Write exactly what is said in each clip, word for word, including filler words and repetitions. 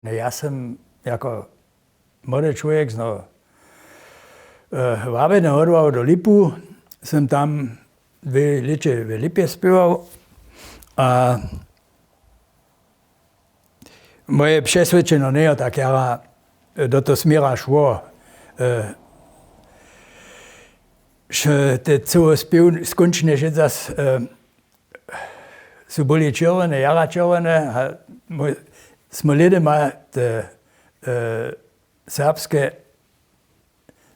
Ja sym jako młody čłowjek z no wabjene hodłał do Lipu, sym tam dwě lěće w Lipje spěwał. A moje přeswědčeno njejo tak jara do toho směra šło, że te cyło spěw skónčnje žit zas su byli čerwjene, jara čerwjene, a smy lědema te serbske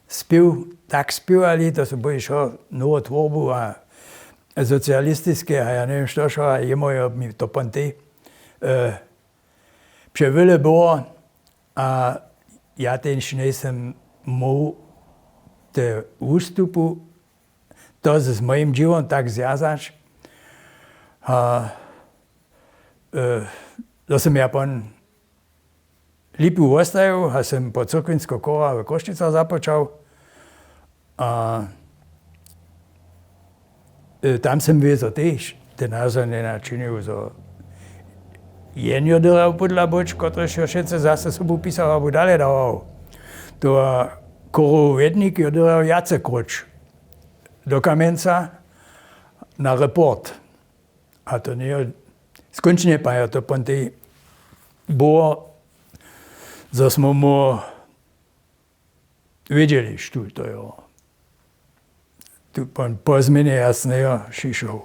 spěw tak spěwali, to su byli šo nowotworbu a socialistiske a ja njewěm što šo, a jemu jo mi to pontej přewyle było. A ja tež njejsym móhł te wustupu to z mojim dźěłom tak zwjazać, a to sym ja pon Lipu wostajił a sym po cyrkwinskeho chóra w Chrósćicach započał. A tam sym wězo tež te nazhonjenja činił, zo jen jo dyrbjał pódla być, kotryž jo wšitcy zase sobu pisał abo dale dawał. To chórowy wědnik jo dyrbjał wjace króć do Kamjenca na report. A to njejo skónčnje, pa jo to pontej było, zo smy mu wědźeli, štó to jo. Tu pon po změnje jasnejo šišoł.